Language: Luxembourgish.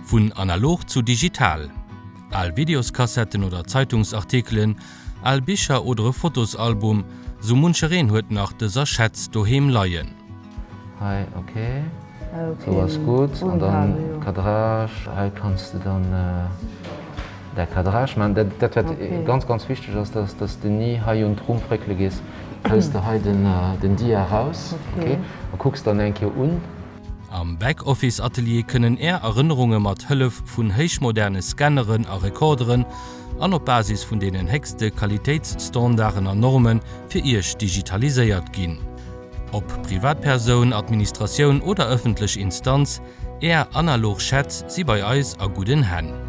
Vun analog zu digital. Al Videoskassetten oder Zeitungsartikelen, al Bicher oder e Fotosalbum, sou munchereen huet nach dëser Schätz doheem leien. Hei ok, sou ass gutt. An dann Cadrage, hei kanns de dann däi Cadrage man. Dat wat ganz ganz wichteg ass, dat ass dass de ni hei un d'Rumm fréckele gees. Hëls de hei den Dia raus, ok, a kucks dann eng Kéier un. Am Back-Office-Atelier kënnen Är Erënnerunge mat Hëllef vun héichmoderne Scanneren a Rekorderen an op Basis vun deenen héchste Qualitéitsstandarden an Norme fir Iech digitaliséiert ginn. Ob Privatpersoun, Administratioun oder ëffentlech Instanz, Är analog Schätz si bei eis a gudden Hänn.